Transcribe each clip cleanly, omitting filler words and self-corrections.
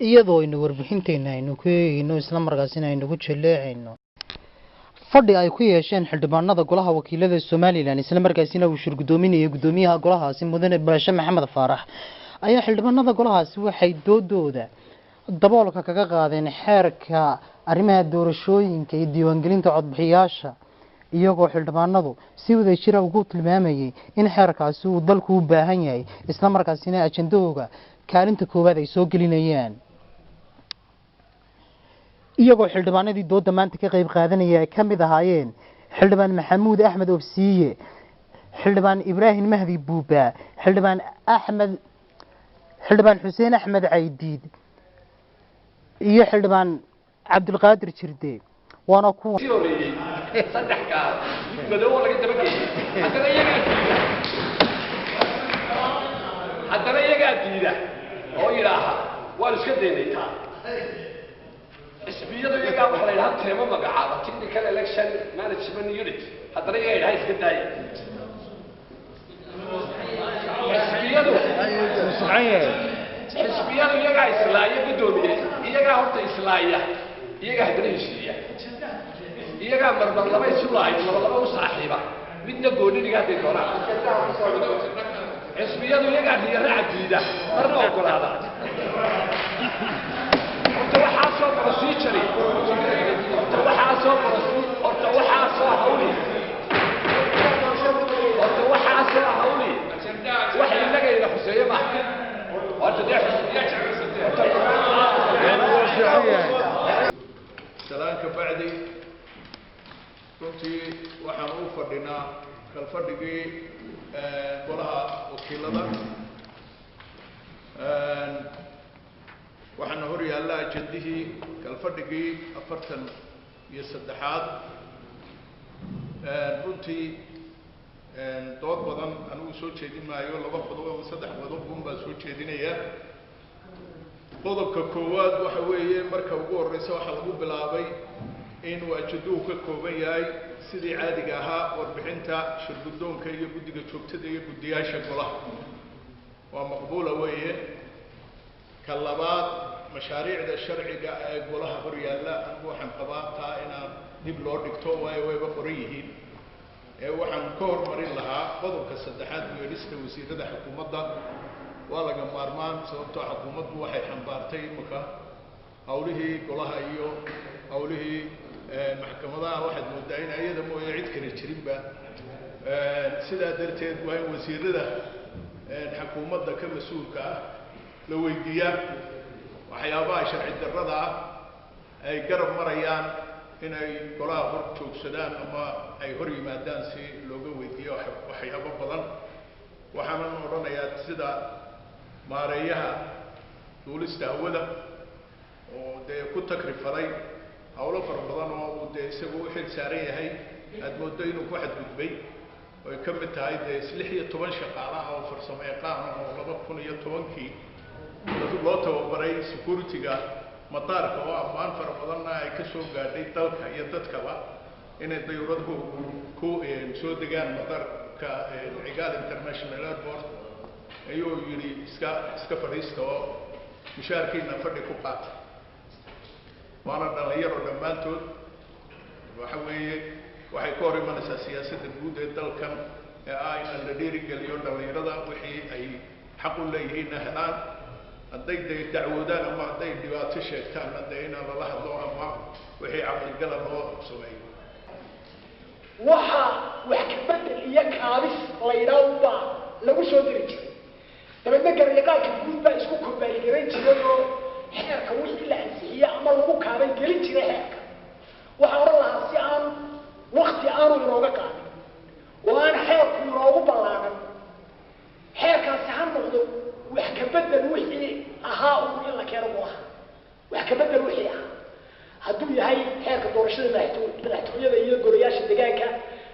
Iyadoo aynu warbixinteena aynu ku eegeyno, isla markaasina aynu ku jaleecayno fadhi ay ku yeesheen xildhibaanada Golaha Wakiilada Somaliland, isla markaasina uu shir guddoominayay guddoomiyaha golahaasi, Mudane Baashe Maxamed Faarax, ayaa xildhibaanada golahaasi waxay doodooda daboolka kaga qaadeen xeerka arrimaha doorashooyinka iyo diiwaangelinta codbixiyaasha, iyagoo xildhibaanadu si wada jira ugu tilmaamayay in xeerkaasi uu dalku u baahan yahay, isla markaasina ajendahooga kaalinta koowaad ay soo gelinayaan. Iyagoo xildhibaanadii dooda maanta ka qayb qaadanaya ay ka mid ahaayeen Xildhibaan Maxamuud Axmed Obsiiye, Xildhibaan Ibraahim Mahdi Buuba, Xildhibaan Axmed, Xildhibaan Xuseen Axmed Caydiid iyo Xildhibaan Cabdulqaadir Jirde, waana kuwa. Sii horeeyey saddex gaal, mid madow oo laga dabageeyey. Haddana iyagaa diida, haddana iyagaa diida oo yidhaaha waan iska daynay. Taa xisbiyadu iyagaa waxa la yidhaha teemo magacaaba, Technical Election Management Unit. Haddana iyagaa yidhaha iska daaya. Xisbiyadu iyagaa islaaya, guddoomiye, iyagaa horta islaaya, iyagaa haddana heshiiya, iyagaa marmar laba isu laayo, laba laba u saaxiiba, midna gooniniga hadday doonaan. Xisbiyadu iyagaa riyaraaca diida, marna ogolaada. Horta waxaa soo procedure, horta waxaa soo horta waxaa soo hawli, horta waxaa soo hawli wax innagayna khuseeyo maaha. Horta dee Salaan ka bacdi, runtii waxaan u fadhinaa kalfadhigii Golaha Wakiilada. Waxaana hor yaalla ajendihii kalfadhigii 43aad. Runtii dood badan anigu soo jeedin maayo, laba qodob ama saddex qodob un baan soo jeedinaya. Qodobka koowaad waxa weeye, marka ugu horreysa waxaa lagu bilaabay inuu ajenduhu ka kooban yahay, sidii caadiga ahaa, warbixinta shirguddoonka iyo guddiga joogtada iyo guddiyaasha golaha. Waa maqbuula weeye. Ka labaad, mashaariicda sharciga ee golaha hor yaalla, anigu waxaan qabaa taa inaan dib loo dhigto, waayo wayba qoran yihiin. Ee waxaan ka hormarin lahaa qodobka saddexaad, weedhista wasiirada xukuumadda. Waa laga maarmaan, sababtoo xukuumaddu waxay xambaartay imika hawlihii golaha iyo hawlihii maxkamadaha. Waxaad moodaa in ayada mooye cid kale jirinba. Sidaa darteed waa in wasiirada xukuumadda ka mas-uulka ah la weydiiyaa waxyaabaha sharci darrada ah ay garab marayaan, inay golaha hor joogsadaan ama ay hor yimaadaan si looga weydiiyo waxyaabo badan. Waxaanan odhanayaa sida maareeyaha duulista hawada oo dee ku takrifalay hawlo fara badan oo uu dee isagu u xil saaran yahay, aada mooddo inuu ku xadgudbay, oy ka mid tahay dee 16 shaqaale ah oo farsamo yaqaan ah oo 2010kii loo tababaray security-ga madaarka, oo ammaan fara badanna ay ka soo gaadhay dalka iyo dadkaba inay dayuuraduhu ku soo degaan madaarka Cigaal International Airport, ayuu yidhi iska fadhiista oo mushaarkiina fadhi ku qaata. Waana dhalinyaro dhammaantood. Waxa weeye waxay ka hor imanaysaa siyaasadda guud ee dalkan ee ah inaan la dhiirigeliyo dhalinyarada, wixii ay xaq u leeyihiinna helaan, hadday dee dacwoodaan ama hadday dhibaato sheegtaanna dee inaan lala hadlo ama wixii caqligala loo sameeyo. Waxa wax ka bedel iyo kaabis la yidhaah baa lagu soo diri jiray, dabeedna garyaqaanka guud baa isku kombaylgarayn jiray oo xeerka wixii la ansixiye ama lagu kaabay gelin jiray xeerka. Waxaan odhan lahaa, si aan wakti aanu inooga qaadin oo aan xeerku inoogu ballaanan, xeerkaasi ha noqdo wax ka bedel wixii ahaa uun in la keeno golaha. Wax ka bedel wixii ahaa, hadduu yahay xeerka doorashada madaxtooyada iyo golayaasha deegaanka,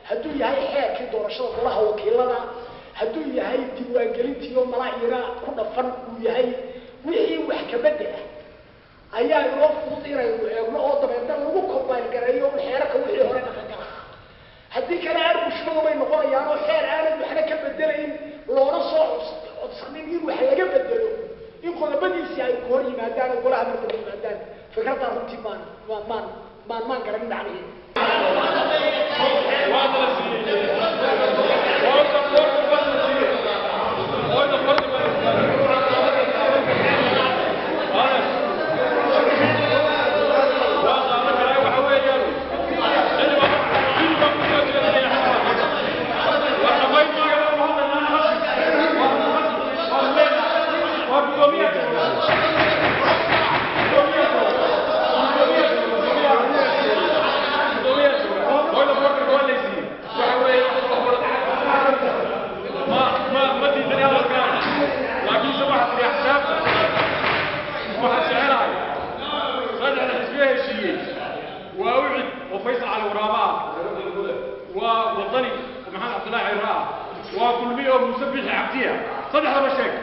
hadduu yahay xeerkii doorashada Golaha Wakiilada, hadduu yahay diiwaangelintiiyo malaa'ira ku dhafan uu yahay, wixii wax ka bedel ah ayaa inoo fudud inaynu eegno oo dabeedna lagu kombayl gareeyo xeerarka wixii hore dhaqanka lahaa. Haddii kale argushmadu bay noqonayaan oo xeer aanad waxna ka bedelayn, loona soo codsanin in wax laga bedelo, in qodobadiisii ay ku hor yimaadaan. yimaadaan oo golaha mar dambe yimaadaan. Fikraddaa runtii maan maan maan maan garanin macnaheeda. ووطني ومحمد عبد الله عراء وكلمية ومسبح عبدية صدح هذا الشيء.